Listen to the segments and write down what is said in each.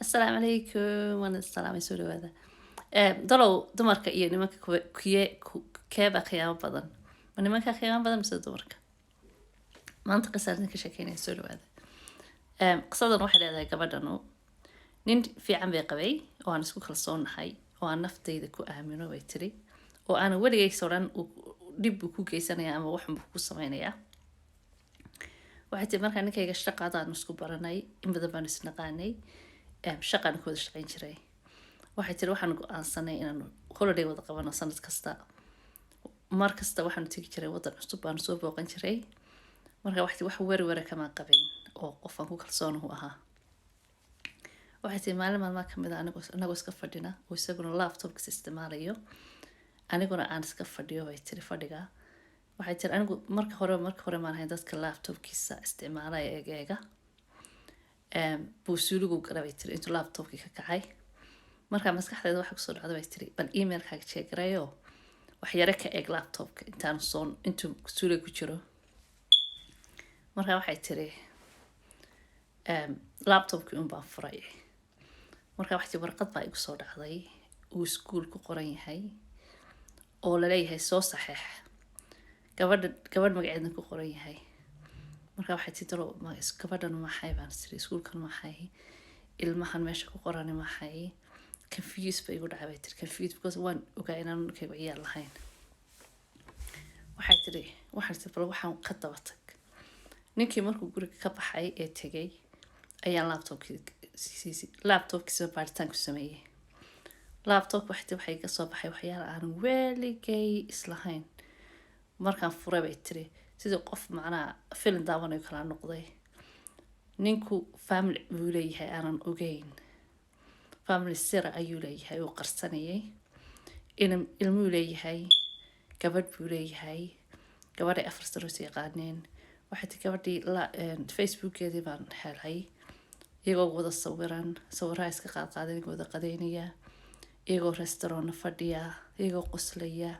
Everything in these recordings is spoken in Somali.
Asalaamu calaykum, waan salaamay, soo dhawaada. Dalow dumarka iyo nimanka kuye keebaa khiyaamo badan? Ma nimanka khiyaamo badan mise dumarka? Maanta qisaan idinka sheekeynaya, soo dhawaada. Qisadan waxay leedahay gabadhanu nin fiican bay qabay oo aan isku kalsoonahay oo aan naftayda ku aamino, bay tiri, oo aanan weligays odhan dhib buu ku geysanaya ama waxun buu ku sameynayaa. Waxay tiri markaa ninkayga shaqadaan isku baranay, in badan baanu isnaqaanay, shaqaan ku wada shaqeyn jiray. Waxay tiri waxaan go-aansanay inaanu holiday wada qabano sanad kasta. Mar kasta waxaanu tegi jiray wadan cusub, baanu soo booqan jiray. Marka waxay tiri wax werwara kama qabin oo qofaan ku kalsoonahu ahaa. Waxay tiri maalin maalmaa kamid a anagoo iska fadhina oo isaguna laptopkiisa isticmaalayo, aniguna aan iska fadhiyo, bay tiri, fadhiga. Waxay tiri anigu marka hore maan ahayn dadka laptopkiisa isticmaalaya eeg eega. Buu suuligu gala, bay tiri, intuu laptopkii ka kacay. Marka maskaxdeeda waxa kusoo dhacda, bay tiri, bal emailkaaga check gareeyo, wax yare ka eeg laptopka intaanu soo intuu suuliga ku jiro. Marka waxay tiri laptopkii un baan furay. Marka waxay tiri warqad baa igu soo dhacday uu iskuul ku qoran yahay oo laleeyahay soo saxeex, gabadha gabadh magaceedna ku qoran yahay. Marka waxay tiri dalo gabadhan maxay baan tiri, iskuulkan maxay, ilmahan meesha ku qorani maxay? Confuse ba igu dhacay, bay tiri, confuse because waan ogaa inaan ninkaygu ciyaal lahayn. Waxay tiri, waxaan tiri bal waxaan ka daba tag. Ninkii markuu guriga ka baxay ee tegay ayaan laptopkiisa baaritaan ku sameeyey. Laptop, waxay tiri, waxay ka soo baxay waxyaala aanan weligay islahayn. Markaan furay, bay tiri, sidii qof macnaha filin daawanayo kala noqday. Ninku family buu leeyahay aanan ogeyn, family sira ayuu leeyahay uu qarsanayay. Ilmuu leeyahay, gabadh buu leeyahay, gabadhay 4 sano is yaqaaneen. Waxay tii gabadhii Facebookeedii baan helay, iyagoo wada sawiran, sawiraha iska qaadqaadan, iyagoo wada qadeynaya, iyagoo restaurantna fadhiya, iyagoo qoslaya.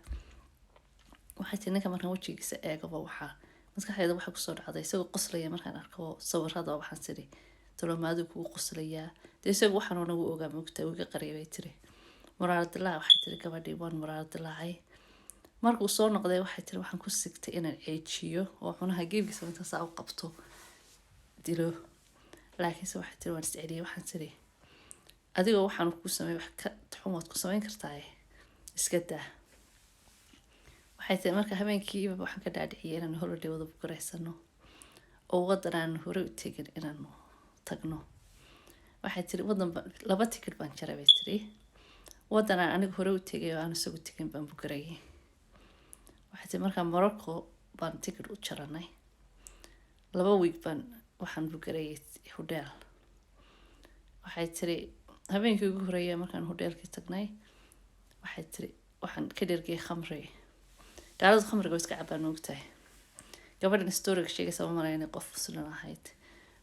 Waxay tii ninka markaan wejigiisa eegaba waxaa maskaxdeeda waxaa kusoo dhacday isagoo qoslaya. Markaan arko sawirada waxaan tiri, talomaaduu kugu qoslayaa dee? Isagu waxaan oo dhan wuu ogaa, moogtaa, wuu iga qariyay, bay tiri. Muraaro dilaac, waxay tiri gabadhii, waan muraaro dilaacay. Markuu soo noqday, waxay tiri, waxaan ku sigtay inaan ceejiyo oo cunaha geebkiisa intaasaa u qabto dilo. Laakiinse waxay tiri waan isceliyay. Waxaan tiri adigoo waxaan ku samey wax ka xun waad ku samayn kartaa, iska daa. Waxay tiri marka habeenkiiba waxaan ka dhaadhiciyay inaanu holiday wada bugareysano oo wadan aan hore u tegin inaanu tagno. Waxay tiri wadan laba tikid baan jaray, bay tiri, wadan aan aniga hore u tegay oo aan isagu tegin baan bugarayay. Waxay tiri markaa Morocco baan tikid u jaranay. 2 week baan waxaan bugarayay hodheel. Waxay tiri habeenkii ugu horeeyay markaan hodheelkii tagnay, waxay tiri, waxaan ka dhergay khamri. Gaaladu khamriga way iska cabaan, moogtahay. Gabadhan storyga sheegaysa ma malay inay qof muslim ahayd.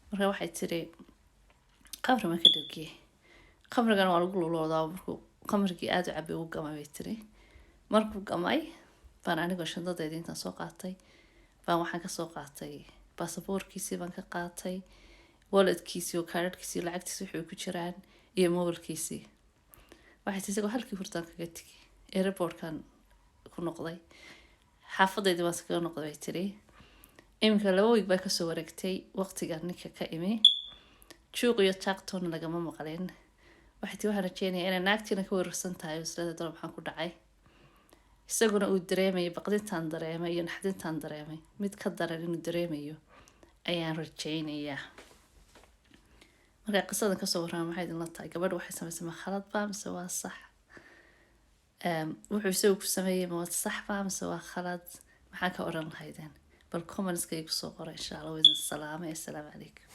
Marka waxay tiri khamri maan ka dhergiyay, khamrigana waa lagu luloodaa. Markuu khamrigii aada u cabay, ugu gamay, bay tiri. Markuu gamay baan anigoo shandadeedii intaan soo qaatay baan waxaan kasoo qaatay baasaboorkiisii baan ka qaatay, walletkiisii oo kaadhadhkiisii, lacagtiisi waxay ku jiraan iyo mobilkiisii. Waxay tii isagoo halkii hurtaan kaga tegay, airportkan ku noqday, xaafadeydii baan iskaga noqday, bay tiri. Iminka 2 week baa kasoo wareegtay waqtigan ninka ka imi, juuq iyo jaaqtoona lagama maqlin. Waxay tii waxaan rajeynayaa inay naagtiina ka werarsan tahay oo islada dalo maxaan ku dhacay, isaguna uu dareemayo baqdintaan dareemay iyo naxdintaan dareemay mid ka daran inuu dareemayo ayaan rajeynayaa. Marka qisadan kasoo warrama, maxay idinla tahay? Gabadha waxay samaysay ma khalad ba mise waa sax? Wuxuu isagu ku sameeyey ma waa sax ba mise waa khalad? Maxaa ka odhan lahaydeen? Bal commentska igu soo qora, insha Allah. Waa idin salaamay, assalaamu calaykum.